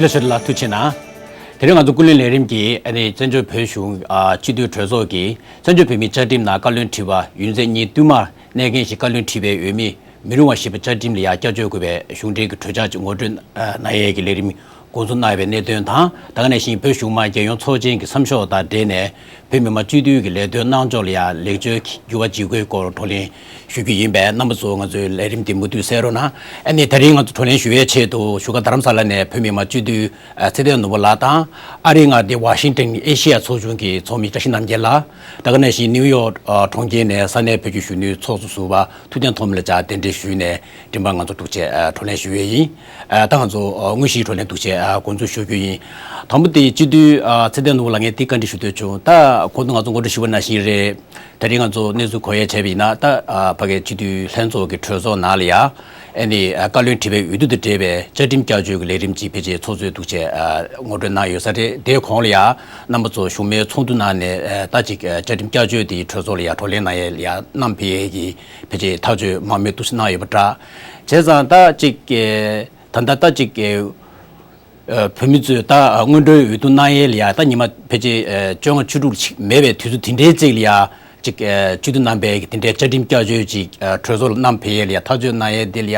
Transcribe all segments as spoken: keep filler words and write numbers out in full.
ལ་ཤོད་ལ་ཐུགས་ཆེ་གནང་། དེ་རིང་ང་ཚོ་ཀུན་གླེང་ལས་རིམ་གྱིས་ཨ་ནི་བཙན་བྱོལ་བོད་གཞུང་ཨ་སྤྱི་འཐུས་གྲོས་ཚོགས་ཀྱིས་བཙན་བྱོལ་བོད་མིའི་བཅའ་ཁྲིམས་ནང་བཀའ་བློན་ཁྲི་པ་ཡུན་ཚད་ཉིན་བསྟུད་མར་གནས་མཁན་ཞིག་བཀའ་བློན་ཁྲི་པའི་འོས་མི་མི་རུང་བ་ཞེས་པའི་བཅའ་ཁྲིམས་ལ་ཡང་བསྐྱར་བཅོས་དགོས་པའི་གཞུང་འབྲེལ་གྱི་གྲོས་འཆར་ཅིག་ངོ་སྤྲོད་གནང་ཡས་ཀྱི་ལས་རིམ་འགོ་འཛུགས་གནང་ཡོད་པའི་གནད་དོན་དང་། ད་ག་ནང་བཞིན་བོད་གཞུང་མང་རྒྱལ་ཡོངས་ཚོགས་ཆེན་གྱི་མཚམས་ཞོགས་དང་འབྲེལ་ནས་བོད་མི་མང་སྤྱི་འཐུས་ཀྱི་ལས་དོན་གནང་ཕྱོགས་ལ་ཡང་ལེགས་བཅོས་ཀྱི་འགྱུར་བ་ཇི་དགོས་སྐོར་བགྲོ་གླེང་ཞུ་རྒྱུ་ཡིན་པས། རྣམ་པ་ཚོ་ང་ཚོའི་ལས་རིམ་འདི་མུ་མཐུད་གསན་རོགས་གནང་། ཨ་ནི་དེ་རིང་ང་ཚོ་བགྲོ་གླེང་ཞུ་བའི་ཆེད་དུ་བཞུགས་སྒར་རྡ་རམ་ས་ལ་ནས་བོད་མི་མང་སྤྱི་འཐུས་ཚེ་བརྟན་ནོར་བུ་ལགས་དང་། ཨ་རིའི་མངའ་སྡེ་ཝ་ཤིང་ཏན་ཨེ་ཤི་ཡ་ཚོགས་ཆུང་གི་ཚོགས་མི་བཀྲ་ཤིས་རྣམ་རྒྱལ་ལགས། ད་ག་ནང་བཞིན་ནིའུ་ཡོག་གྲོང་ཁྱེར་ནས་ས་གནས་བོད་ཀྱི་གཞོན་ནུའི་ཚོགས་གཙོ་ཟུར་པ་ཐུབ་བསྟན་ཐོགས་མེད་ལགས་ཀྱང་གདན་འདྲེན་ཞུས་ནས་མགྲིན་པ་ང་ཚོ་འདུག་བྱས་བགྲོ་གླེང་ཞུ་ཡས་ཡིན། ད་ང་ཚོ་དངོས་གཞིའི་བགྲོ་གླེང་འདུག་བྱས་འགོ་འཛུགས་ཞུ་རྒྱུ་ཡིན། དང་པོ་དེ་སྤྱི་འཐུས་ཚེ་བརྟན་ནོར་བུ་ལགས་ངས་འདི་བཀའ་འདྲི་ཞུ་འདོད་བྱུང་། ད་གོང་དུ་ང་ཚོ་ངོ་སྤྲོད་ཞུས་པ་ནང་བཞིན་རེད། དེ་རིང་ང་ཚོ་གནས་ཚུལ་གོ་ཡས་བྱས་པ་ཡིན་ན། ད་ཨ་ཕ་གིའི་སྤྱི་འཐུས་ལྷན་ཚོགས་ཀྱི་གྲོས་ཚོགས་ནང་ལ་ཡ་ཨ་ནི་ཨ་བཀའ་བློན་ཁྲི་པའི་འོས་བསྡུ་དང་འབྲེལ་བའི་བཅའ་ཁྲིམས་བསྐྱར་བཅོས་ཀྱི་ལས་རིམ་ཅིག་ཕལ་ཆེར་ཚོགས་གཙོས་འདུག་བྱས་ཨ་ངོ་སྤྲོད་གནང་ཡོད་ས་རེད། དེའི་གོང་ལ་ཡ་རྣམ་པ་ཚོ་བཞུགས་མོལ་ཚོགས་འདུ་ནང་ནས་ཨ་ད་ཅིག་ཨ་བཅའ་ཁྲིམས་བསྐྱར་བཅོས་དེ་གྲོས་ཚོགས་ལ་ཡ་བགྲོ་གླེང་གནང་ཡས་ལ་ཡ་བསྣམས་ཕེབས་ཡས་ཀྱི་ཕལ་ཆེར་ཐག་གཅོད་མང་མོས་འདུག་སེ་གནང་ཡོད་པ་འདྲ། བྱས་ཙང་ད་ཅིག་ཨ་ད་ལྟ་ད་ཅིག་ཨ་བོད་མི་ཚོས་ད་སྔོན་འགྲོའི་འོས་བསྡུ་གནང་ཡས་ལ་ཡ་ད་ཉི་མ་ཕལ་ཆེར་བཅོ་ལྔ་བཅུ་དྲུག་ཅིག་མེད་པའི་དུས་ཚོད་དེ་འདྲའི་ཅིག་ལ་ཡ་ཅིག་སྤྱི་འཐུས་རྣམ་པས་དེ་འདྲའི་བཅའ་ཁྲིམས་བསྐྱར་བཅོས་ཅིག་གྲོས་ཚོགས་ལ་བསྣམས་ཕེབས་ཡས་ལ་ཡ་ཐག་གཅོད་གནང་ཡས་དེ་ལ་ཡ་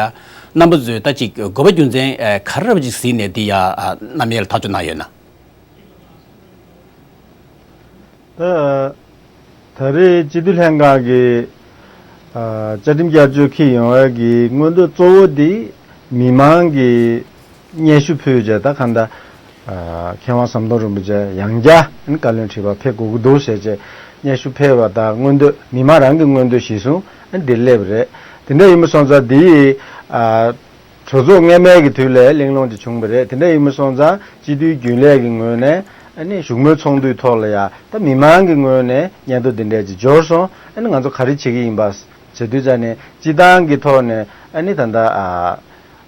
རྣམ་པ་ཚོས་ད་ཅིག་དགོས་པ་རྒྱུ་མཚན་ག་རེ་རེད་པ་ཅིག་གཟིགས་ནས་དེ་ཡ་བསྣམས་ཡས་ལ་ཐག་གཅོད་གནང་ཡོད་ན། ད་ད་རེས་སྤྱི་འཐུས་ལྷན་ཁང་གི་ཨ་བཅའ་ཁྲིམས་བསྐྱར་བཅོས་འཁྱེར་ཡོང་བའི་གི་མངོན་འདོད་གཙོ་བོ་འདི་མི་མང་གི་སྙན་ཞུ་ཕུལ་བྱས། ད་གང་ལྟར་ཨ་མཁས་དབང་ཟམ་གདོང་རིན་པོ་ཆེ་ཡང་བསྐྱར་ཨ་ནི་བཀའ་བློན་ཁྲི་པ་ཕེབས་དགོས་ཀྱི་འདུག་ཟེར་བྱས་སྙན་ཞུ་ཕུལ་བ་དང་། མངོན་འདོད་མི་མང་རང་གི་མངོན་འདོད་གཞིར་བཟུང་ཨ་ནི་འདིར་སླེབས་རེད། དེ་འདྲ་ཡིན་པ་སོང་ཙང་འདི་ཨ་གྲོས་ཚོགས་སྔ་མའི་གི་དུས་ལས་གླེང་སློང་ཅིག་བྱུང་བ་རེད། དེ་འདྲ་ཡིན་པ་སོང་ཙང་སྤྱི་འཐུས་རྒྱུན་ལས་ཀྱི་ངོས་ནས་ཨ་ནི་བཞུགས་མོལ་ཚོགས་འདུའི་ཐོག་ལ་ཡ་ད་མི་མང་གི་ངོས་ནས་སྙན་ཐོ་འདི་འདྲས་ཅིག་འབྱོར་སོང་། ཨ་ནི་ང་ཚོ་ག་རེ་བྱེད་ཀྱི་ཡིན་པ་བྱེད་དུས་ཙ་ནས་སྤྱི་བཏང་གི་ཐོག་ནས་ཨ་ནི་ད་ལྟ་ཨ་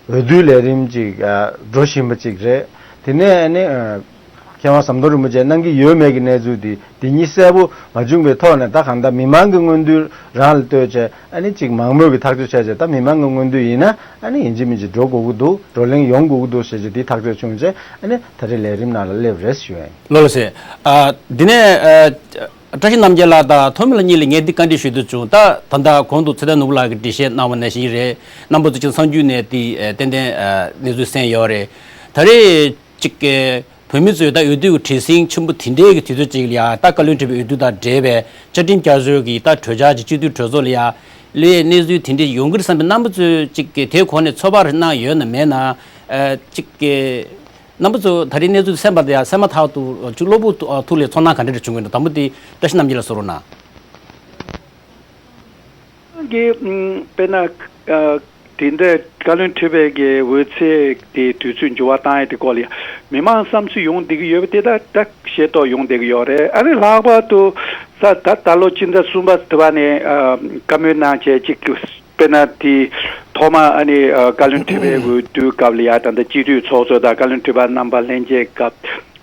འོས་བསྡུའི་ལས་རིམ་ཅིག་ཨ་འགྲོ་བཞིན་པ་ཅིག་རེད། དེ་ནས་ཨ་ནི་ཨ་མཁས་དབང་ཟམ་གདོང་རིན་པོ་ཆེ་གནང་གི་ཡོད་མེད་ཀྱི་གནས་ཚུལ་འདི་འདི་གཉིས་གསལ་པོ་མ་བྱུང་བའི་ཐོག་ནས། ད་གང་ལྟར་མི་མང་གི་མངོན་འདོད་རང་ལ་ལྟོས་བྱས་ཨ་ནི་ཅིག་མང་མོས་ཀྱི་ཐག་གཅོད་བྱས་བྱས། ད་མི་མང་གི་མངོན་འདོད་ཡིན་ན་ཨ་ནི་ཡིན་གཅིག་མིན་གཅིག་འགྲོ་དགོས་ཀྱི་འདུག་བགྲོ་གླེང་ཡོང་དགོས་ཀྱི་འདུག་ཟེར་བྱས་འདི་ཐག་གཅོད་བྱུང་བྱས་ཨ་ནི་ད་རེས་ལས་རིམ་ནང་ལ་སླེབས་རེད་ཞུ་ཡ་ཡིན། ལགས་ལགས་སེ། ཨ་འདི་ནས་ཨ་བཀྲ་ཤིས་རྣམ་རྒྱལ་ལགས་དང་ཐོན་མི་ལགས་གཉིས་ལ་ངས་འདི་བཀའ་འདྲི་ཞུ་འདོད་བྱུང་། ད་ད་ལྟ་གོང་དུ་ཚེ་བརྟན་ནོར་བུ་ལགས་ཀྱིས་འགྲེལ་བཤད་གནང་བ་ནང་བཞིན་རེད། རྣམ་པ་ཚོ་ཅིག་གསར་འགྱུར་ནས་འདི་ཨ་ཏན་ཏན་ཨ་གནས་ཚུལ་གསན་ཡོད་རེད། ད་རེས་ཅིག་ཨ་བོད་མི་ཚོས་ད་འོས་བསྡུ་གི་བྲེལ་ཟིང་ཆེན་པོ་དེ་འདྲའི་གི་དུས་ཚོད་ཅིག་ལ་ཡ་ད་བཀའ་བློན་ཁྲི་པའི་འོས་བསྡུ་དང་འབྲེལ་བའི་བཅའ་ཁྲིམས་བསྐྱར་བཟོ་གི་ད་གྲོས་འཆར་ཅིག་སྤྱི་འཐུས་གྲོས་ཚོགས་ལ་ཡ་སླེབས་གནས་ཚུལ་དེ་འདྲ་ཡོང་གི་རེད་བསམ་པའི་རྣམ་པ་ཚོས་ཅིག་གི་དེའི་གོང་ནས་ཚོད་དཔག་རེ་གནང་ཡོད་ན་མེད་ན། ཨ་ཅིག་གི་རྣམ་པ་ཚོ་ད་རེས་གནས་ཚུལ་གསན་པ་དེ་ཡང་གསན་མ་ཐག་ཏུ་ཅིག་གློ་བུར་དུ་ཨ་ཐུགས་ལ་ཚོར་སྣང་ག་འདྲ་རེ་བྱུང་གི་འདུག་དང་པོ་དེ་བཀྲ་ཤིས་རྣམ་རྒྱལ་ལགས་གསུང་རོགས་གནང་། གི་ཨམ་དཔེར་ན་ཨ་དེ་འདྲ་བཀའ་བློན་ཁྲི་པའི་གི་འོས་ཚད་དེ་དུས་ཚོད་འགྱུར་བ་བཏང་ཡས་དེ་སྐོར་ལ་ཡང་མི་མང་བསམ་ཚུལ་ཡོང་བསྡད་ཀྱི་ཡོད་པ་དེ་ད་ད་ཤེས་རྟོགས་ཡོང་བསྡད་ཀྱི་ཡོད་རེད། ཨ་ནི་ལྷག་པར་དུ་ད་ད་ད་ལོ་སྤྱི་ཟླ་གསུམ་པ་དེ་བ་ནས་ཨ་བཀའ་མོལ་གནང་བྱས་ཅིག་དཔེར་ན་དེ་ཐོག་མ་ཨ་ནི་ཨ་བཀའ་བློན་ཁྲི་པའི་འོས་བསྡུའི་སྐབས་ལ་ཡ་ད་ལྟ་སྤྱི་འཐུས་ཚོགས་གཙོ་དང་བཀའ་བློན་ཁྲི་པ་རྣམ་པ་ལྷན་རྒྱས་སྐབས་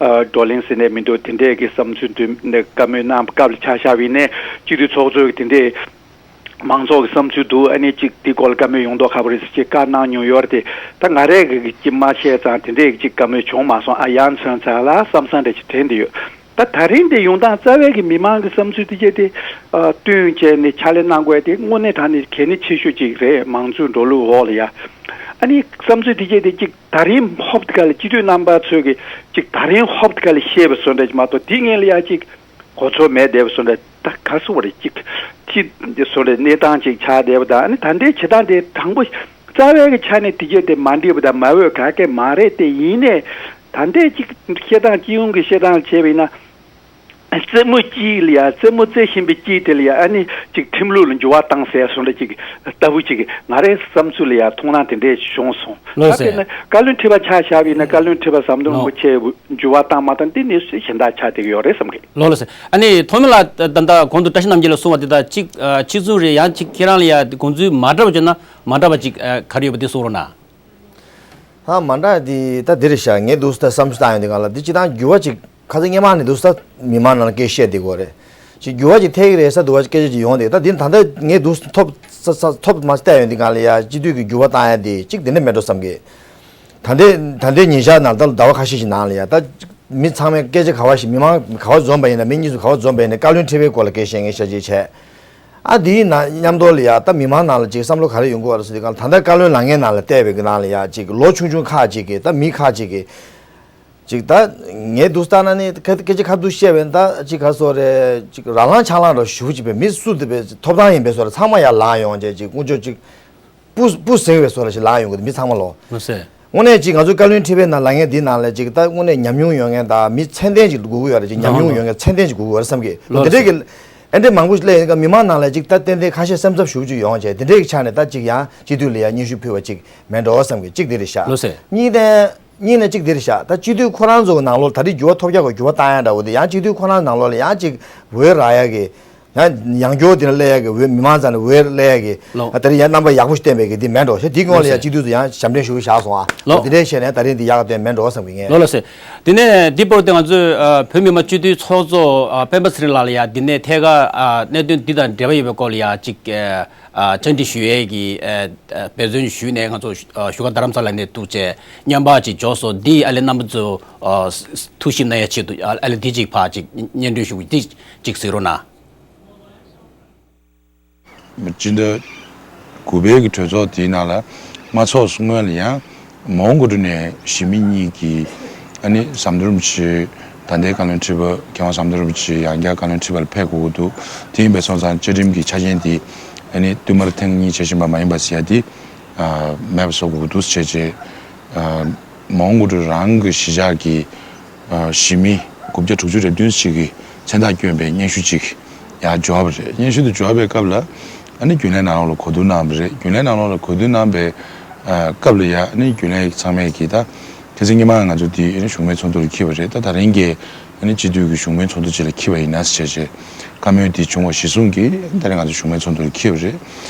ཨ་བགྲོ་གླེང་ཟེར་ནས་མི་འདུག་དེ་འདྲས་ཀྱི་བསམ་ཚུལ་འདུག་ནས་བཀའ་མོལ་གནང་སྐབས་ལ་ཆ་བཞག་པ་ཡིན་ནའི་སྤྱི་འཐུས་ཚོགས་གཙོས་དེ་འདྲས་མང་ཚོགས་ཀྱི་བསམ་ཚུལ་འདུག་ཨ་ནི་གཅིག་དེ་སྐོར་ལ་བཀའ་མོལ་ཡོང་མདོག་ཁ་པོ་རེད་ཟེར་ཅིག་བཀའ་གནང་མྱོང་ཡོད་རེད་དེ། ད་ང་རས་ཀྱི་ཅིག་མ་བཤད་ཙང་དེ་འདྲས་ཀྱི་ཅིག་བཀའ་མོལ་བྱུང་མ་སོང་། ཨ་ཡ་མཚན་ཚ་ལ་བསམ་བསམ་འདྲ་ཅིག་དྲན་བསྡད་ཡོད། ད་ད་རིང་འདི་ཡོང་སྟངས་རྩ་བའི་གི་མི་མང་གི་བསམ་ཚུལ་དེ་གྱད་དེ་ཨ་བསྟུན་བྱས་ནས་ཕྱག་ལས་གནང་དགོས་དེ་དངོས་གནས་དྲང་གནས་གལ་གནད་ཆེ་ཤོས་ཅིག་རེད། མང་གཙོའི་འགྲོ་ལུགས་འོག་ལ་ཡ། ཨ་ནི་བསམ་ཚུལ་དེ་གྱད་དེ་ཅིག་ད་རིང་ཧོབ་དེ་ག་ལ་སྤྱི་འཐུས་རྣམ་པ་ཚོས་གི་ཅིག་ད་རིང་ཧོབ་དེ་ག་ལ་བཤད་པ་བཟོ་འདྲ་ཅིག་མ་གཏོགས་དེ་སྔོན་ལ་ཡ་ཅིག་གོ་ཚོད་མེད་བསྡད་པ་བཟོ་འདྲ། ད་ག་སུ་བ་རེད་ཅིག་ཅིག་བཟོ་འདྲ་གནས་སྟངས་ཅིག་ཆགས་བསྡད་པ་དང་། ཨ་ནི་ད་ལྟའི་བྱེད་སྟངས་དེ་དང་པོ་རྩ་བའི་གི་ཆ་ནས་དེ་གྱད་དེ་མ་འགྲིག་པ་དང་མ་འོས་ག་གེ་མ་རེད་དེ། ཡིན་ནའི་ད་ལྟའི་ཅིག་བཤད་སྟངས་སྤྱི་ཡོངས་ཀྱི་བཤད་སྟངས་བྱས་པ་ཡིན་ན། རྩེད་མོ་གཅིག་ལ་ཡ་རྩེད་མོ་རྩེ་བཞིན་པའི་གཅིག་དེ་ལ་ཡ་ཨ་ནི་ཅིག་ཁྲིམས་ལུགས་ལ་འགྱུར་བ་བཏང་ཟེར་སོང་འདྲ་ཅིག་ལྟ་བུ་ཅིག་ང་རའི་བསམ་ཚུལ་ལ་ཡ་མཐོང་སྣང་དེ་འདྲས་བྱུང་སོང་། ལགས་ད་སེ། དཔེར་ན་བཀའ་བློན་ཁྲི་པ་ཆ་བཞག་པ་ཡིན་ན། བཀའ་བློན་ཁྲི་པ་ཟམ་གདོང་རིན་པོ་ཆེ་འགྱུར་བ་བཏང་མ་བཏང་དེ་གནས་ཚུལ་གཞན་དག་ཆགས་བསྡད་ཀྱི་ཡོད་རེད་བསམ་གི། ལགས་ལགས་སེ། ཨ་ནི་ཐོག་མེད་ལ་ད་ལྟ་གོང་དུ་བཀྲ་ཤིས་རྣམ་རྒྱལ་ལ་གསུངས་པ་དེ་དང་གཅིག་ཨ་གཅིག་མཚུངས་རེད། ཡང་གཅིག་ཁྱེད་རང་ལ་ཡ་དགོངས་ཚུལ་མ་འདྲ་བ་བྱུང་ན་མ་འདྲ་བ་ཅིག་ཨ་ག་རེ་ཡོད་པ་དེ་གསུང་རོགས་གནང་། ཧ་མ་འདྲ་དེ་ད་འདི་རེད་ཤག་ངས་འདུག་སེ་ད་བསམ་ཚུལ་བཏང་ཡོང་དུས་སྒང་ལ་འདི་སྤྱིར་བཏང་འགྱུར་བ་ཅིག་ཁ་སང་སྔོན་མ་ནས་འདུག་སེ་ད་མི་མང་ནང་ལ་སྐད་བཤད་བསྡད་ཀྱི་ཡོད་རེད། ཅིག་འགྱུར་བ་ཅིག་ཐེབས་ཀྱི་རེད་ཟེར་འདུག་པ་སྐད་ཆ་ཅིག་ཡོང་དེ། ད་འདི་ད་ལྟ་ངས་འདུག་སེ་ཐོབ་ས་ས་ཐོབ་མ་བལྟས་ཡོང་དུས་སྒང་ལ་ཡ་སྤྱི་འཐུས་ཀྱི་འགྱུར་བ་བཏང་ཡ་དེ་ཅིག་དེ་འདྲ་མེད་འགྲོ་བསམ་གི། ད་ལྟའི་ད་ལྟའི་ཉིན་ཞག་ནང་ད་ཟླ་བ་ཁ་ཤས་ཤིག་ནང་ལ་ཡ་ད་མི་ཚང་མས་སྐད་ཆ་ག་བ་ཞིག་མི་མང་ག་བ་འཛོམས་པ་ཡིན་ན་མི་གཉིས་སུ་ག་བ་འཛོམས་པ་ཡིན་ན་བཀའ་བློན་ཁྲི་པའི་སྐོར་ལ་སྐད་བཤད་མཁན་ཤ་ཅིག་བྱས། ཨ་དེའི་ནང་མཉམ་དུ་ལ་ཡ་ད་མི་མང་ནང་ལ་ཅིག་བསམ་བློ་ག་རེ་ཡོང་གི་ཡོད་རེད་ཟེར་དུས་གང་ལ་ད་ལྟ་བཀའ་བློན་ལངས་མཁན་ནང་ལ་བལྟས་པའི་གི་ནང་ལ་ཡ་ཅིག་ལོ་ཆུང་ཆུང་ཁག་ཅིག་གིས་ད་མི་ཁག་ཅིག་གིས་ཅིག་ད་ངས་འདུག་ལྟ་ན་ནི་སྐད་སྐད་ཆ་ཁ་ཐུག་བཤད་པའི་ད་ཅིག་ག་སོ་རེད་ཅིག་རང་ལངས་ཆག་ལངས་ར་ཞུ་ཅིག་པའི་མི་སུ་དེ་པའི་ཐོབ་ཐང་ཡིན་པའི་སོ་ར་ཚང་མ་ཡར་ལངས་ཡོང་བྱས་ཅིག་དཀོན་མཆོག་ཅིག་སྤུ་སྤུ་ཟིང་བའི་བཟོ་འདྲ་ཞིག་ལངས་ཡོང་གི་འདུག་མི་ཚང་མ་ལོ། ལགས་སེ། དངོས་གནས་ཅིག་ང་ཚོ་བཀའ་བློན་ཁྲི་པའི་ནང་ལངས་མཁན་འདི་ནང་ལ་ཅིག་ད་དངོས་གནས་ཉམས་མྱོང་ཡོད་མཁན་དང་མི་ཚད་ལྡན་ཅིག་དགོས་ཀྱི་ཡོད་རེད། ཅིག་ཉམས་མྱོང་ཡོད་མཁན་ཚད་ལྡན་ཅིག་དགོས་ཀྱི་ཡོད་རེད་བསམ་གི། ལགས་དེ་འདྲའི་གི་ཨེ་འདྲའི་མང་པོ་ཞིག་སླེབས་ཡོང་སྐབས་མི་མང་ནང་ལ་ཅིག་ད་ཏན་ཏན་ཁ་ཤས་སེམས་འཚབ་ཞེ་པོ་ཅིག་ཡོང་བྱས་དེ་འདྲའི་གི་ཆ་ནས་ད་ཅིག་ཡང་སྤྱི་འཐུས་ལ་ཡང་སྙན་ཞུ་ཕུལ་བ་ཅིག་མེད་འགྲོ་བསམ་གི། གཅིག་དེ་རེད་ཤག་ལགས་སེ། གཉིས་ནས་གཉིས་ནས་གཅིག་དེ་རེད་ཤག་ད་སྤྱི་འཐུས་ཁོ་རང་ཚོ་གི་ནང་ལོགས་ད་རེས་འགྱུར་བ་ཐོབ་རྒྱག་དགོས་འགྱུར་བ་བཏང་ཡ་འདྲ་བོ་དེ་ཡང་སྤྱི་འཐུས་ཁོ་རང་ནང་ལོགས་ལ་ཡང་ཅིག་འོས་རག་ཡ་གི། ཡང་ཡང་སྐྱོར་དེ་ལ་སླེབས་ཡ་གི་འོས་མི་མང་ཚང་ནས་འོས་སླེབས་ཡ་གི་ལོ། ད་རེས་ཡང་རྣམ་པ་ཡག་པོ་ཞིག་བསྟན་པའི་གི་འདི་མེད་འགྲོ་ཞེས་འདི་སྐོར་ལ་ཡང་ལགས་སེ། སྤྱི་འཐུས་ཚོ་ཡང་ཞབས་འདྲེན་ཞུ་བཞག་སོང་ཨ། ལོ། འོ་དེ་འདྲའི་བྱས་ནས་ད་རེས་འདི་ཡག་ག་བསྟན་མེད་འགྲོ་བསམ་གི་ངས། ལོ་ལགས་སེ། དེ་ནས་འདི་བར་དུ་ང་ཚོས་ཨ་བོད་མི་མང་སྤྱི་འཐུས་ཚོགས་གཙོ་ཨ་སྤེན་པ་ཚེ་རིང་ལགས་ལ་ཡང་འདི་ནས་ཐད་ཀར་ཨ་གནད་དོན་འདི་དང་འབྲེལ་བ་ཡོད་པའི་སྐོར་ལ་ཡང་ཅིག་ཨ་ཨ་བཅར་འདྲི་ཞུ་ཡས་ཀྱི་ཨ་ཨ་འབད་བརྩོན་ཞུས་ནས་ང་ཚོ་ཨ་བཞུགས་སྒར་རྡ་རམ་ས་ལ་ནས་འདུག་བྱས་མཉམ་པ་ཅིག་འབྱོར་སོང་། འདི་ཨ་ལས་རྣམ་པ་ཚོ་ཨ་ཐུགས་ཞིབ་གནང་ཡས་ཆེད་དུ་ཨ་ཨ་ལས་འདི་ཅིག་ཕར་ཅིག་སྙན་སྒྲོན་ཞུ་གི་འདི་ཅིག་གཟིགས་རོགས་གནང་། སྤྱི་ཟླ་དགུ་པའི་གི་གྲོས་ཚོགས་དེའི་ནང་ལ་མ་ཚོགས་སྔོན་ལ་ཡང་མ་འོངས་དགོས་ནས་གཞི་མི་གཉིས་ཀྱིས་ཨ་ནི་ཟམ་གདོང་རིན་པོ་ཆེ་ད་ལྟའི་བཀའ་བློན་ཁྲི་པ་མཁས་དབང་ཟམ་གདོང་རིན་པོ་ཆེ་ཡང་བསྐྱར་བཀའ་བློན་ཁྲི་པ་ལ་ཕེབས་དགོས་ཀྱི་འདུག་དེ་ཡིན་པའི་སོང་ཙང་བཅའ་ཁྲིམས་ཀྱི་ཆ་རྐྱེན་དེ་ཨ་ནི་བསྟུད་མར་ཐེངས་གཉིས་བྱེད་བཞིན་པ་མ་ཡིན་པ་ཟེར་ཡ་དེ་མེད་པ་བཟོ་དགོས་ཀྱི་འདུག་ཟེར་བྱས། མ་འོངས་དགོས་གྲུབ་རང་གི་གཞིས་ཆགས་ཀྱི་གཞི་མི་དགུ་བརྒྱ་དྲུག་ཅུ་རེ་བདུན་ཞིག་གི་མཚན་རྟགས་བསྐྱོན་པའི་སྙན་ཞུ་ཅིག་ཡར་འབྱོར་བ་རེད། སྙན་ཞུ་དེ་འབྱོར་བའི་སྐབས་ལ་ཨ་ནི་རྒྱུན་ལས་ནང་ལོགས་ལ་གོ་བསྡུར་གནང་བ་རེད། རྒྱུན་ལས་ནང་ལོགས་ལ་གོ་བསྡུར་གནང་པའི་སྐབས་ལ་ཡ་ཨ་ནི་རྒྱུན་ལས་ཚང་མས་ཀྱིས་ད་ཁ་སང་སྔོན་མ་ང་ཚོ་དེ་ཨ་ནི་བཞུགས་མོལ་ཚོགས་འདུ་ལ་འཁྱེར་བ་རེད། ད་ད་རིང་གི་ཨ་ནི་སྤྱི་འཐུས་ཀྱི་བཞུགས་མོལ་ཚོགས་འདུ་ཅིག་ལ་འཁྱེར་བ་ཡིན་ན་ཟེར་བྱས་བཀའ་མོལ་དེ་བྱུང་བ་གཞིར་བཟུང་གིས་ད་རིང་ང་ཚོ་བཞུགས་མོལ་ཚོགས་འདུ་ལ་འཁྱེར་བ་རེད།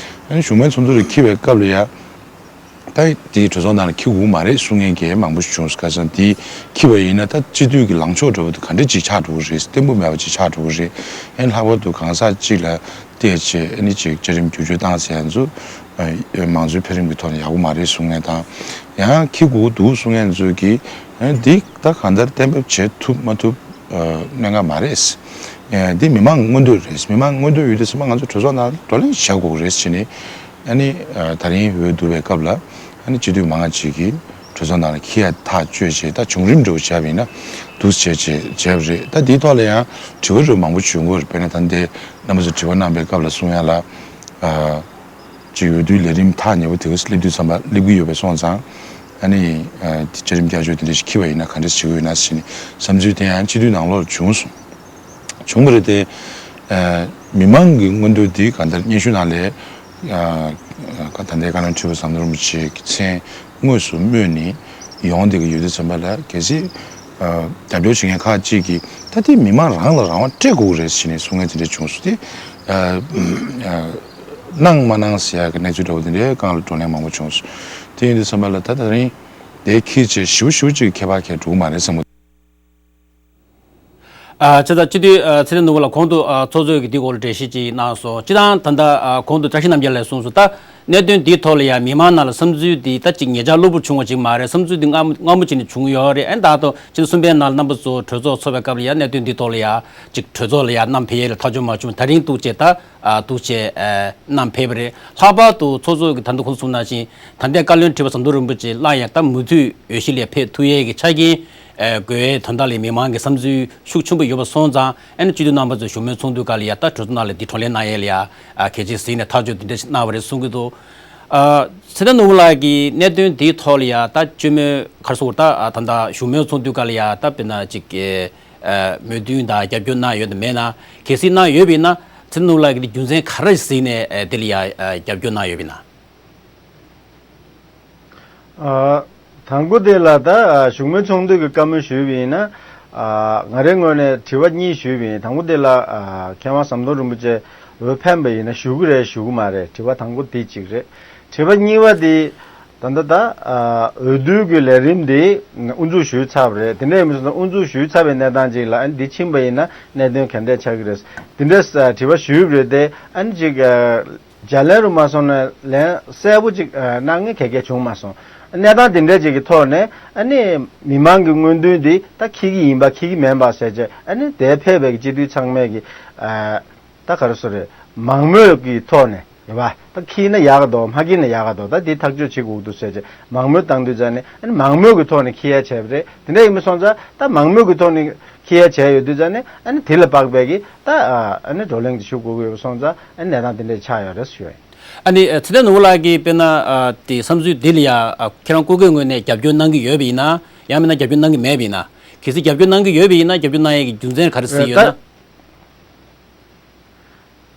ཨ་ནི་བཞུགས་མོལ་ཚོགས་འདུ་ལ་འཁྱེར་བའི་སྐབས་ལ་ཡ། ད་དེའི་གྲོས་ཚོགས་ནང་ལ་འཁྱེར་དགོས་མ་རེད་གསུང་མཁན་གྱི་མང་པོ་ཞིག་བྱུང་སོང་། ཁ་སང་དེ་འཁྱེར་བ་ཡིན་ན་ད་སྤྱི་འཐུས་ཀྱི་ལངས་ཕྱོགས་འདྲ་བོ་དེ་ག་འདྲ་ཅིག་ཆགས་འགྲོ་གི་རེད། བརྟན་པོ་མེད་པ་ཅིག་ཆགས་འགྲོ་གི་རེད། ཨེ་ལྷག་པར་དུ་གང་ཟག་གཅིག་ལ་བལྟས་བྱས་ཨ་ནི་ཅིག་བཅའ་ཁྲིམས་བསྒྱུར་བཅོས་བཏང་ཟེར་ཡ་ཚོ་མང་གཙོའི་འཕེལ་རིམ་གྱི་ཐོག་ནས་ཡག་པོ་མ་རེད་གསུང་མཁན་དང་། ཡང་འཁྱེར་དགོས་འདུག་གསུང་མཁན་ཚོས་ཀྱིས་ཨ་ནི་འདི་ད་གང་ལྟར་གཏན་འབེབས་བྱེད་ཐུབ་མ་ཐུབ་གནད་འགག་མ་རེད། འདི་མི་མང་མངོན་འདོད་རེད། མི་མང་མངོན་འདོད་ཡོད་དུས་ཙམ་པ་ང་ཚོ་གྲོས་ཚོགས་ནང་བགྲོ་གླེང་བྱེད་དགོས་རེད་ཟེར་ནས། ཨ་ནི་ད་རིང་འོས་བསྡུ་བའི་སྐབས་ལ་ཨ་ནི་སྤྱི་འཐུས་མང་ང་ཅིག་གིས་གྲོས་ཚོགས་ནང་ལ་འཁྱེར་ཡ་ཐག་གཅོད་བྱས། ད་བྱུང་རིམ་འདྲ་བོ་བྱས་པ་ཡིན་ན་འདུག་བྱས་བྱས་བྱས་པ་རེད། ད་འདིའི་ཐོག་ལ་ཡང་དྲི་བ་འདྲ་བོ་མང་པོ་བྱུང་གི་ཡོད་རེད། དཔེར་ན་ད་ལྟའི་རྣམ་པ་ཚོས་དྲི་བ་གནང་པའི་སྐབས་ལ་གསུང་ཡ་ལ། ཅིག་འོས་བསྡུའི་ལས་རིམ་ཐག་ཉེ་པོ་དེ་ག་སླེབས་དུས་ཙམ་པ་སླེབས་ཀྱི་ཡོད་པའི་སོང་ཙང་། ཨ་ནི་བཅའ་ཁྲིམས་བསྐྱར་བཅོས་དེ་འདྲ་ཞིག་འཁྱེར་བ་ཡིན་ན་ག་འདྲ་བྱེད་ཀྱི་ཡོད་ན་ཟེར་ནས་བསམ་ཚུལ་དེ་ཡང་སྤྱི་འཐུས་ནང་ལོགས་བྱུང་སོང་། བྱུང་བ་རེད་དེ། མི་མང་གི་མངོན་འདོད་འདི་གང་ལྟར་སྙན་ཞུ་ནང་ལས་ད་ལྟའི་བཀའ་བློན་ཁྲི་པ་ཟམ་གདོང་རིན་པོ་ཆེ་གི་མཚན་དངོས་སུ་སྨོས་ནས་ཡོང་བསྡད་ཀྱི་ཡོད་དུས་ཙམ་པ་ལ། གལ་སྲིད་རྒྱབ་སྐྱོར་བྱེད་མཁན་ཁག་ཅིག་གིས་ད་དེ་མི་མང་རང་ལ་རང་དབང་སྤྲད་དགོས་རེད་ཟེར་ནས་གསུང་མཁན་དེ་འདྲ་བྱུང་སོང་སྟེ། གནང་མ་གནང་ཟེར་ཡག་གི་གནས་ཚུལ་འདྲ་བོ་དེ་འདྲའི་སྒང་ལ་བགྲོ་གླེང་མང་པོ་བྱུང་སོང་། དེ་ཡིན་དུས་ཙམ་པ་ལ་ད་ད་རིང་དེ་འཁྱེར་བྱས་ཞེ་པོ་ཞེ་པོ་ཅིག་ཁྱད་པར་གང་ཡང་འགྲོ་གི་མ་རེད་བསམ་གི། ཨ་ཆེ་ད་སྤྱི་འཐུས་ཨ་ཚེ་བརྟན་ནོར་བུ་ལགས་གོང་དུ་ཨ་ཚོགས་གཙོས་ཀྱི་འདི་སྐོར་ལ་འགྲེལ་བཤད་ཅིག་གནང་སོང་། སྤྱིར་བཏང་ད་ལྟ་ཨ་གོང་དུ་བཀྲ་ཤིས་རྣམ་རྒྱལ་ལགས་གསུངས་སོང་། ད་གནད་དོན་འདིའི་ཐོག་ལ་ཡང་མི་མང་ནང་ལ་བསམ་ཚུལ་འདི་ད་ཅིག་ཉེ་ཆར་གློ་བུར་བྱུང་བ་ཅིག་མ་རེད། བསམ་ཚུལ་འདི་སྔ་མོ་སྔ་མོ་ཅིག་ནས་བྱུང་ཡོད་རེད། ཨ་ནི་ད་ལྟ་ཕྱི་ཟླ་གསུམ་པའི་ནང་ལ་རྣམ་པ་ཚོ་གྲོས་ཚོགས་ཚོགས་པའི་སྐབས་ལ་ཡང་གནད་དོན་འདིའི་ཐོག་ལ་ཡང་ཅིག་གྲོས་ཚོགས་ལ་ཡང་བསྣམས་ཕེབས་ཡས་ལ་ཐག་གཅོད་མ་བྱུང་། ད་རིང་འདུག་བྱས་ད་ཨ་འདུག་བྱས་ཨ་བསྣམས་ཕེབས་པ་རེད། ལྷག་པར་དུ་ཚོགས་གཙོ་གིས་ད་ལྟ་གོང་དུ་གསུངས་ནང་བཞིན་ད་ལྟའི་བཀའ་བློན་ཁྲི་པ་ཟམ་གདོང་རིན་པོ་ཆེ་སླར་ཡང་ད་མུ་མཐུད་འོས་གཞི་ལ་ཕེབས་ཐུབ་ཡས་ཀྱི་ཆ་རྐྱེན་ཨ་དགོས་ཡས་དོན་དག་ལ་མི་མང་གི་བསམ་ཚུལ་ཤུགས་ཆེན་པོ་ཡོད་པ་སོང་ཙང་། ཨ་ནི་སྤྱི་འཐུས་རྣམ་པ་ཚོས་བཞུགས་མོལ་ཚོགས་འདུའི་སྐབས་ལ་ཡ་ད་གྲོས་ཚོགས་ནང་ལ་འདི་བགྲོ་གླེང་གནང་ཡས་ལ་ཡ་ཨ་གལ་ཆེ་གཟིགས་ནས་ཐག་གཅོད་འདི་འདྲ་ཞིག་གནང་བ་རེད་གསུང་གི་འདུག་ཨ་ཚེ་བརྟན་ནོར་བུ་ལགས་ཀྱིས་གནད་དོན་འདིའི་ཐོག་ལ་ཡ་ད་བཅོས་མིན་ག་རེ་ཟེར་དགོས་རེད། ད་ཨ་ད་ལྟ་བཞུགས་མོལ་ཚོགས་འདུའི་སྐབས་ལ་ཡ་ད་དཔེར་ན་ཅིག་ཨ་མོས་མཐུན་དང་རྒྱབ་སྐྱོར་གནང་ཡོད་དམ་མེད་ན། གལ་སྲིད་གནང་ཡོད་པ་ཡིན་ན་ཚེ་བརྟན་ནོར་བུ་ལགས་ཀྱིས་འདི་རྒྱུ་མཚན་ག་རེ་གཟིགས་ནས་ཨ་དེ་ལ་ཡ་ཨ་རྒྱབ་སྐྱོར་གནང་ཡོད་པ་ཡིན་ན། ཨ། དང་པོ་དེ་ལ་ད་ཨ་བཞུགས་མོལ་ཚོགས་འདུ་གི་བཀའ་མོལ་ཞུས་པ་ཡིན་ན། ཨ། ང་རའི་ངོས་ནས་དྲི་བ་གཉིས་ཞུས་པ་ཡིན། དང་པོ་དེ་ལ་ཨ་མཁས་དབང་ཟམ་གདོང་རིན་པོ་ཆེ་འོས་འཕེན་པ་ཡིན་ན་ཞུ་གི་རེད་ཞུ་གི་མ་རེད། དྲི་བ་དང་པོ་དེ་གཅིག་རེད། དྲི་བ་གཉིས་པ་དེ་ད་ལྟ་ད་ཨ་འོས་བསྡུ་གི་ལས་རིམ་དེ་དབུ་འཛུགས་ཞུས་ཚར་བ་རེད། དེ་འདྲ་ཡིན་པ་སོང་ཙང་དབུ་འཛུགས་ཞུས་ཚར་བའི་གནས་སྟངས་ཅིག་ལ་ཨ་ནི་འདི་ཕྱིན་པ་ཡིན་ན་གནད་དོན་ག་འདྲས་ཆགས་ཀྱི་རེད། དེ་འདྲས་ཨ་དྲི་བ་ཞུས་པ་རེད་དེ། ཨ་ནི་ཅིག་ཨ། བརྒྱ་ལན་རུ་མ་སོང་ན་ལན་གསལ་པོ་ཅིག་ཨ་གནང་མཁན་ག་གེ་བྱུང་མ་སོང་། གནས་སྟངས་དེ་འདྲ་ཅིག་གི་ཐོག་ནས་ཨ་ནི་མི་མང་གི་མངོན་འདུན་འདི་ད་འཁྱེར་གྱི་ཡིན་པ་འཁྱེར་གྱི་མིན་པ་ཟེར་བྱས་ཨ་ནི་དེར་ཕེབས་པའི་སྤྱི་འཐུས་ཚང་མས་ཀྱི་ཨ་ད་ག་རེ་ཟེར་རེད། མང་མོས་ཀྱི་ཐོག་ནས་རེད་པ། ད་འཁྱེར་ན་ཡག་ག་འདུག་མ་འཁྱེར་ན་ཡག་ག་འདུག་ད་འདི་ཐག་གཅོད་བྱེད་དགོས་འདུག་ཟེར་བྱས་མང་མོས་བཏང་དུས་ཙང་ནས་ཨ་ནི་མང་མོས་ཀྱི་ཐོག་ནས་འཁྱེར་ཡ་བྱས་པ་རེད། དེ་འདྲ་ཡིན་པ་སོང་ཙང་ད་མང་མོས་ཀྱི་ཐོག་ནས་འཁྱེར་ཡ་བྱས་ཡོད་དུས་ཙང་ནས་ཨ་ནི་དེ་ལ་དཔག་པའི་གི་ད་ཨ་ནི་བགྲོ་གླེང་དེ་ཞུ་དགོས་ཀྱི་ཡོད་པ་སོང་ཙང་ཨ་ནི་གནས་སྟངས་དེ་འདྲ་ཆགས་ཡོད་རེད་ཞུ་ཡ་ཡིན། ཨ་ནི་ཚེ་བརྟན་ནོར་བུ་ལགས་ཀྱིས་དཔེར་ན་ཨ་དེ་བསམ་ཚུལ་འདི་ལ་ཡ་ཨ་ཁྱེད་རང་སྐུ་སྒེར་ངོས་ནས་རྒྱབ་སྐྱོར་གནང་གི་ཡོད་པ་ཡིན་ན། ཡང་མིན་ན་རྒྱབ་སྐྱོར་གནང་གི་མེད་པ་ཡིན་ན། གལ་སྲིད་རྒྱབ་སྐྱོར་གནང་གི་ཡོད་པ་ཡིན་ན་རྒྱབ་སྐྱོར་གནང་ཡས་ཀྱི་རྒྱུ་མཚན་ག་རེ་གཟིགས་ཡོད་ན།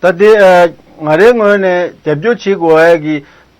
ད་དེ་ཨ་ང་རའི་ངོས་ནས་རྒྱབ་སྐྱོར་བྱེད་དགོས་ཡས་ཀྱི་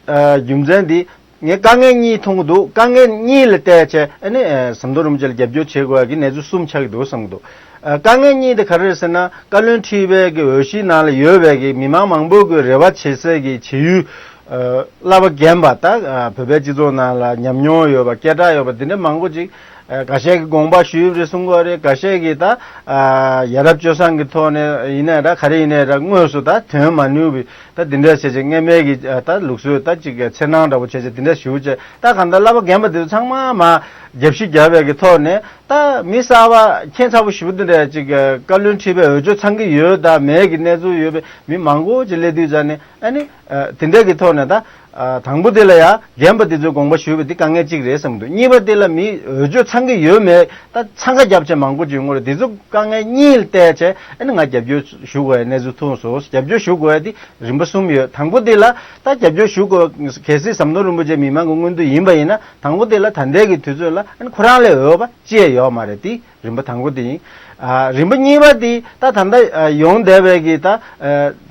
ཨ་རྒྱུ་མཚན་འདི་ངས་དཀའ་ངལ་གཉིས་མཐོང་གི་འདུག་དཀའ་ངལ་གཉིས་ལ་བལྟས་བྱས་ཨ་ནི་ཨ་ཟམ་གདོང་རིན་པོ་ཆེ་ལ་རྒྱབ་སྐྱོར་བྱེད་དགོས་ཡས་ཀྱི་གནས་ཚུལ་གསུམ་ཆགས་ཀྱི་འདུག་བསམ་གྱི་འདུག་ཨ་དཀའ་ངལ་གཉིས་དེ་ག་རེ་རེད་ཟེར་ན། བཀའ་བློན་ཁྲི་པའི་གི་འོས་གཞིའི་ནང་ལ་ཡོད་པའི་གི་མི་མང་མང་པོ་གི་རེ་བ་བྱེད་སའི་གི་བྱེད་ཡུལ་ཨ་བསླབ་པ་རྒན་པ་ད་ཨ་བོད་པའི་སྤྱི་ཚོགས་ནང་ལ་ཉམས་མྱོང་ཡོད་པ་སྐད་གྲགས་ཡོད་པ་དེ་འདྲ་མང་པོ་ཅིག་ཨ་འགའ་ཤས་ཀྱིས་དགོངས་པ་ཞུས་པ་རེད་གསུང་གི་ཡོད་རེད། འགའ་ཤས་ཀྱིས་ད་ཨ་ཡ་རབས་སྤྱོད་བཟང་གི་ཐོག་ནས་ཡིན་ནའི་ར་ག་རེ་ཡིན་ནའི་ར་དངོས་སུ་ད་དོན་མ་ནུས་པའི་ད་འདི་འདྲ་བྱས་བྱས་སྔ་མའི་གི་ཨ་ད་ལུགས་སྲོལ་ད་ཅིག་འཚེར་སྣང་འདྲ་པོ་བྱས་བྱས་འདི་འདྲ་ཞུ་བྱས་ད་གང་ལྟར་བསླབ་པ་རྒན་པ་འདི་ཚོ་ཚང་མ་མར་རྒྱབ་བཤིག་རྒྱབ་པའི་གི་ཐོག་ནས་ད་མི་གསར་པ་ཁྱད་མཚར་པོ་ཞེ་པོ་འདི་འདྲ་ཅིག་བཀའ་བློན་ཁྲི་པའི་འོས་ཆོས་ཚང་གི་ཡོད་དང་མེད་ཀྱི་གནས་ཚུལ་ཡོད་པའི་མི་མང་པོ་ཅིག་སླེབས་དུས་ཙང་ནས་ཨ་ནི་ཨ་དེ་འདྲ་གི་ཐོག་ནས་ད། ཨ་དང་པོ་དེ་ལ་ཡ་རྒན་པ་དེ་ཚོས་དགོངས་པ་ཞུས་པ་དེ་དཀའ་ངལ་གཅིག་རེད་བསམ་གྱི་འདུག་གཉིས་པ་དེ་ལ་མི་འོས་ཆོས་ཚང་གི་ཡོད་མེད་ད་འཚང་ཁ་རྒྱབ་བྱས་མང་པོ་ཅིག་ཡོང་གི་རེད། དེ་ཚོ་དཀའ་ངལ་གཉིས་ལ་བལྟས་བྱས་ཨ་ནི་ང་རྒྱབ་སྐྱོར་ཞུ་དགོས་ཡ་གནས་ཚུལ་ཐོན་སོང་། རྒྱབ་སྐྱོར་ཞུ་དགོས་ཡ་དེ་རིམ་པ་གསུམ་ཡོད། དང་པོ་དེ་ལ་ད་རྒྱབ་སྐྱོར་ཞུ་དགོས་གལ་སྲིད་ཟམ་གདོང་རིན་པོ་ཆེ་མི་མང་གི་མངོན་འདོད་ཡིན་པ་ཡིན་ན་དང་པོ་དེ་ལ་ད་ལྟའི་གི་དུས་ཚོད་ལ་ཨ་ནི་ཁོ་རང་ལས་འོས་པ་ཅི་ཡང་ཡོད་མ་རེད་དེ། རིམ་པ་དང་པོ་དེ་ཡིན། ཨ་རིམ་པ་གཉིས་པ་དེ་ད་ད་ལྟ་ཨ་ཡོང་བསྡད་པའི་གི་ད་ཨ་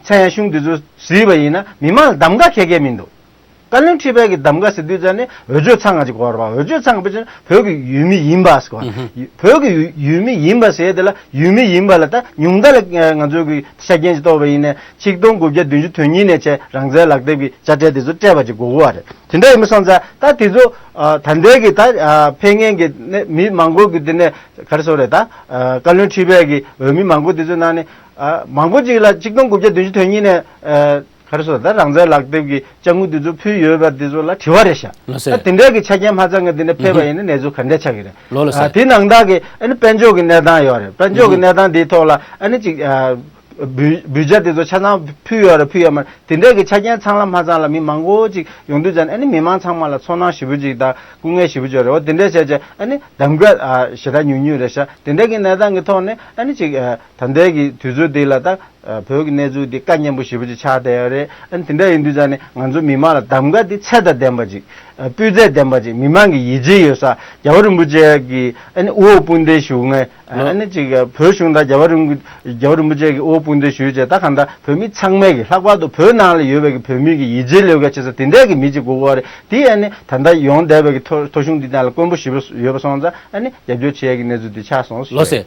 མཚན་གཞུང་དེ་ཚོ་གཟིགས་པ་ཡིན་ན་མི་མང་ལ་གདམ་ག་ག་གེ་མི་འདུག་བཀའ་བློན་ཁྲི་པའི་གི་གདམ་ག་ཟེར་དུས་ཙང་ནས་འོས་ཆོས་ཚང་ང་ཅིག་དགོས་རེད་པ། འོས་ཆོས་ཚང་བ་ཅིག་བོད་ཀྱི་ཡུལ་མི་ཡིན་པ་ཟེར་བ། ཨུ་ཧུ། བོད་ཀྱི་ཡུལ་ཡུལ་མི་ཡིན་པ་ཟེར་དེ་ལ་ཡུལ་མི་ཡིན་པ་ལ་ད་ཉུང་མཐའ་ལ་ཨ་ང་ཚོའི་གི་ཆ་རྐྱེན་ཅིག་གཏོགས་པ་ཡིན་ནའི་ཆིག་སྟོང་དགུ་བརྒྱ་བདུན་ཅུ་དོན་གཉིས་ནས་བྱས་རང་བཙན་ལག་དེབ་ཀྱི་དཔྱ་ཁྲལ་དེ་ཚོ་སྤྲད་པ་ཅིག་དགོས་ཀྱི་ཡོད་རེད། དེ་འདྲ་ཡིན་པ་སོང་ཙང་ད་དེ་ཚོ་ཨ་ད་ལྟའི་གི་ད་ཨ་ཕེབས་མཁན་གི་ནས་མི་མང་པོ་གི་དེ་ནས་ག་རེ་ཟེར་རེད། ད་ཨ་བཀའ་བློན་ཁྲི་པའི་གི་འོས་མི་མང་པོ་དེ་ཚོའི་ནང་ནས་ཨ་མང་པོ་ཅིག་ལ་ཆིག་སྟོང་དགུ་བརྒྱ་བདུན་ཅུ་དོན་གཉིས་ནས་ཨ་ག་རེ་ཟེར་ད་རང་བཙན་ལག་དེབ་ཀྱི་ཅ་དངོས་དེ་ཚོ་ཕུལ་ཡོད་པ་དེ་ཚོ་ལ་དྲི་བ་རེད་ཤག་ལགས་སོ། ད་དེ་འདྲའི་གི་ཆ་རྐྱེན་མ་ཚང་གི་དེ་འདྲ་ཕེབས་པ་ཡིན་ན་གནས་ཚུལ་ག་འདྲ་ཆགས་ཀྱི་རེད། ལགས་སོ། ཨ་དེ་ནང་ལྟར་གི་ཨ་ནི་དཔལ་འབྱོར་གི་གནས་སྟངས་ཡོད་རེད། དཔལ་འབྱོར་གི་གནས་སྟངས་དེའི་ཐོག་ལ་ཨ་ནི་ཅིག་ཨ་བུ་བུ་ཇ་དེ་ཚོ་ཆ་ཚང་ཕུལ་ཡོད་རེད་ཕུལ་ཡོད་མ་རེད། དེ་འདྲའི་གི་ཆ་རྐྱེན་ཚང་ལ་མ་ཚང་ལ་མི་མང་པོ་ཅིག་ཡོང་དུས་ཙང་ཨ་ནི་མི་མང་ཚང་མ་ལ་ཚོར་སྣང་ཞེ་པོ་ཅིག་དང་སྐུ་ངལ་ཞེ་པོ་ཅིག་ཡོད་རེད། འོ་དེ་འདྲ་བྱས་བྱས་ཨ་ནི་གདམ་ག་ཨ་ཞེ་དྲག་ཉུང་ཉུང་རེད་ཤག་དེ་འདྲའི་གི་གནས་སྟངས་གི་ཐོག་ནས་ཨ་ནི་ཅིག་ཨ་ད་ལྟའི་གི་དུས་ཚོད་འདི་ལ་ད་ཨ་བོད་ཀྱི་གནས་ཚུལ་འདི་དཀའ་ངལ་པོ་ཞེ་པོ་ཅིག་ཆགས་བསྡད་ཡོད་རེད། ཨ་ནི་དེ་འདྲ་ཡིན་དུས་ཙང་ནས་ང་ཚོ་མི་མང་ལ་གདམ་ག་འདི་ཚད་དང་ལྡན་པ་ཅིག་ཨ་སྤུས་ཚད་ལྡན་པ་ཅིག་མི་མང་གི་ཡིད་ཆེས་ཡོད་ས། རྒྱལ་བ་རིན་པོ་ཆེ་གི་ཨ་ནི་དབུ་འོག་དཔུང་འདེགས་ཞུ་མཁན་ཨ་ནི་ཅིག་བོད་གཞུང་དང་རྒྱལ་བ་རིན་རྒྱལ་བ་རིན་པོ་ཆེ་གི་དབུ་འོག་དཔུང་འདེགས་ཞུས་བྱས་ད་གང་ལྟར་བོད་མི་ཚང་མས་ཀྱི་ལྷག་པར་དུ་བོད་ནང་ལ་ཡོད་པའི་གི་བོད་མི་གི་ཡིད་ཆེས་ལོས་ཀ་བྱེད་ས་དེ་འདྲའི་གི་མི་ཅིག་དགོས་ཀྱི་ཡོད་རེད། དེ་ཨ་ནི་ད་ལྟ་ཡོང་བསྡད་པའི་གི་ཐོ་ཐོ་གཞུང་འདི་ནང་ལ་དཀོན་པོ་ཞེ་པོ་ཡོད་པ་སོང་ཙང་ཨ་ནི་རྒྱབ་སྐྱོར་བྱེད་ཡས་ཀྱི་གནས་ཚུལ་འདི་ཆགས་སོང་ཞེས། ལགས་སོ།